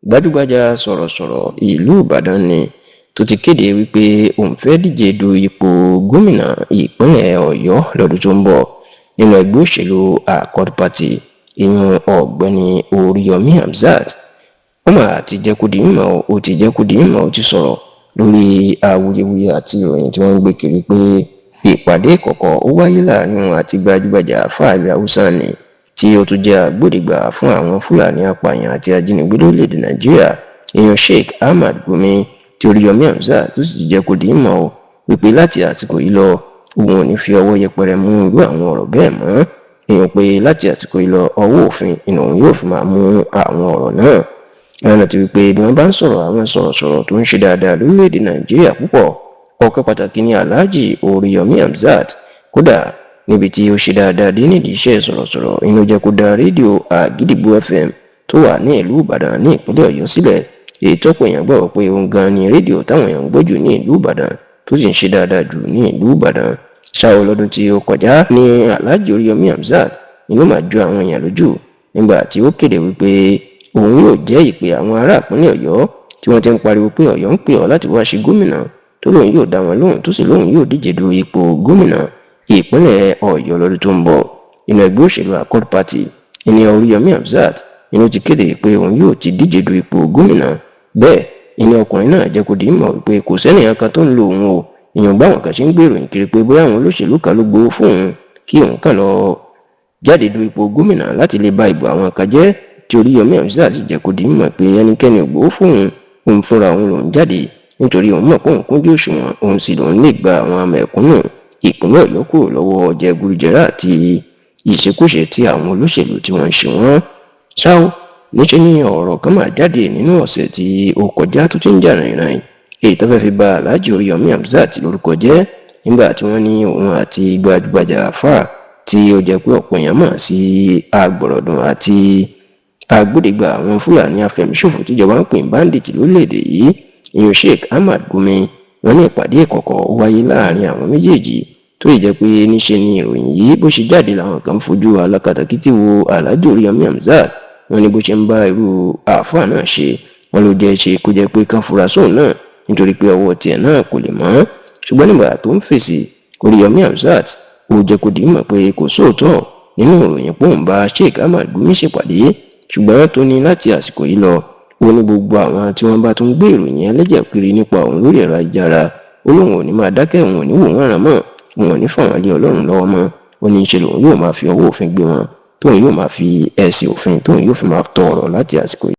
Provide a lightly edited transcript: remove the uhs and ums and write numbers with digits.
Gbajúgbajà sọ̀rọ̀sọ̀rọ̀ ìlú Ìbàdàn ni tó ti kéde wípé òun fẹ́ díje du ipò gómìnà ìpínlẹ̀ Ọ̀yọ́ lọ́dún tó ń bọ̀ nínú ẹgbẹ́ òṣèlú Accord Party, ìyún Ọ̀gbẹ́ni Oríyọmí Hamzat. Ó mà ti jẹ́ kó di mímọ̀, ó ti jẹ́ kó di mímọ̀, ó ti sọ̀rọ̀ lórí awuyewuye àti ìròyìn tí wọ́n ń gbé kiri pé ìpàdé ìkọ̀kọ̀ ó wáyé láàrin òun àti gbajúgbajà àáfàá ilẹ̀ Haúsá ni, tí ó tún jẹ́ agbódegbà fún àwọn Fúlàní apààyàn àti ajínigbé lórílẹ̀‐èdè Nàìjíríà, èèyàn Sheikh Ahmad Gumi, tí Oríyọmí Hamzat tó sì jẹ́ kó di mímọ̀ o wípé láti àsìkò yìí lọ, òun ò ní fi ọwọ́ yẹpẹrẹ mú irú àwọn ọ̀rọ̀ bẹ́ẹ̀ mọ́, èèyàn pé láti àsìkò yìí lọ, ọwọ́ òfin ìnà òun yóò fi máa mú àwọn ọ̀rọ̀ náà. Ìrànà ti wípé bí wọ́n bá ń sọ̀rọ̀ àwọn sọ̀rọ̀sọ̀rọ̀ tó ń ṣe dáadáa lórílẹ̀‐èdè Nàìjíríà púpọ̀, ọ̀kan pàtàkì ní Alhaji Oríyọmí Hamzat. Kódà níbi tí ó ṣe dáadáa dé nídìí iṣẹ́ sọ̀rọ̀sọ̀rọ̀, inú jẹ́ kó dá rédíò Àgídìgbò FM tó wà ní ìlú Ìbàdàn ní ìpínlẹ̀ Ọ̀yọ́ sílẹ̀, èyí tọ́pọ̀ èèyàn gbọ́ pé òun gan ni rédíò táwọn èèyàn ń gbọ́ jù ní ìlú Ìbàdàn, tó sì ń ṣe dáadáa jù ní ìlú Ìbàdàn. Ṣáò lọ́dún tí ó kọjá ní Alhaji Oríyọmí Hamzat inú máa jọ àwọn èèyàn lójú nígbà tí ó kéde wípé òun yóò jẹ́ ìpè àwọn ará ìpínlẹ̀ Ọ̀yọ́ tí wọ́n ti ń pariwo pé Ọ̀yọ́ ń pè ọ́ láti wá ṣe gómìnà, tó lóun yóò dá wọn lóhùn, tó sì lóun yóò díje du ipò gómìnà ìpínlẹ̀ Ọ̀yọ́ lọ́dún tó ń bọ̀ nínú ẹgbẹ́ òṣèlú Accord Party. Ìní Oríyọmí Hamzat inú ti kéde pé òun yóò ti díje du ipò gómìnà. Bẹ́ẹ̀ ìní ọkùnrin náà jẹ́ kó di mọ̀ wípé kò sẹ́nìyàn kan tó ń lo òun o, èèyàn báwọn kan ṣe ń gbèrò kiri pé bóyá àwọn olóṣèlú kan ló gbowó fún òun kí òun kàn lọ jáde du ipò gómìnà láti lè ba ìbò àwọn kan jẹ́, tí Oríyọmí Hamzat sì jẹ́ kó di mọ̀ pé ẹnikẹ́ni ò gbowó fún òun, òun fúnra òun lòún jáde nítorí òun mọ̀ pé òun kúnjú òṣùwọ̀n, òun sì lòun lè gba àwọn mẹ̀kúnnù ìpínlẹ̀ Ọ̀yọ́ kúrò lọ́wọ́ jẹgúdújẹrá àti ìṣekúṣe tí àwọn olóṣèlú tí wọ́n ń ṣe wọ́n. Ṣáò níṣẹ́ ni ọ̀rọ̀ kan máa jáde nínú ọ̀sẹ̀ tí ó kọjá tó ti ń jà rìnrìn, èyí tó fẹ́ fi ba Alhaji Oríyọmí Hamzat lórúkọ jẹ́, nígbà tí wọ́n ní òun àti gbajúgbajà àáfàá tí ó jẹ́ pé ọ̀pọ̀ èèyàn mọ̀ sí agbọ̀rọ̀dùn àti agbódegbà àwọn Fúlàní afẹ̀míṣòfò tíjọba ń pè bandit lórílẹ̀‐èdè yìí, ìyún Sheikh Ahmad Gumi, wọ́n ní ìpàdé ìkọ̀kọ̀ ó wáyé láàrin àwọn méjèèjì, tó lè jẹ́ pé níṣe ni ìròyìn yìí bó ṣe jáde làwọn kan fojú alákatakítí wo Alhaji Oríyọmí Hamzat. Wọ́n ní bó ṣe ń bá irú àáfàá náà ṣe, wọ́n ló jẹ́ ṣe kó jẹ́ pé kán fura sóun náà nítorí pé ọwọ́ tiẹ̀ náà kò lè mọ́. Ṣùgbọ́n nígbà tó ń fèsì, Oríyọmí Hamzat ó jẹ́ kó di mọ̀ pé kò sóòótọ́ nínú ìròyìn pé òun bá Sheikh Ahmad Gumi ṣèpàdé, ṣùgbọ́n tó ní láti àsìkò yìí lọ, ó ní gbogbo àwọn tí wọ́n bá tún gbé ìròyìn ẹlẹ́jẹ̀ kiri nípa òun lórí ẹ̀rọ ayélujára, ó lóun ò ní máa dákẹ́, òun ò ní wò wọ́n ràn mọ́, òun ò ní fà wọ́n lé Ọlọ́run lọ́wọ́ mọ́. Ó ní ṣe lòun yóò máa fi ọwọ́ òfin gbé wọn, tóun yóò máa fi ẹsẹ̀ òfin, tóun yóò fi máa tọ ọ̀rọ̀ láti àsìkò yìí.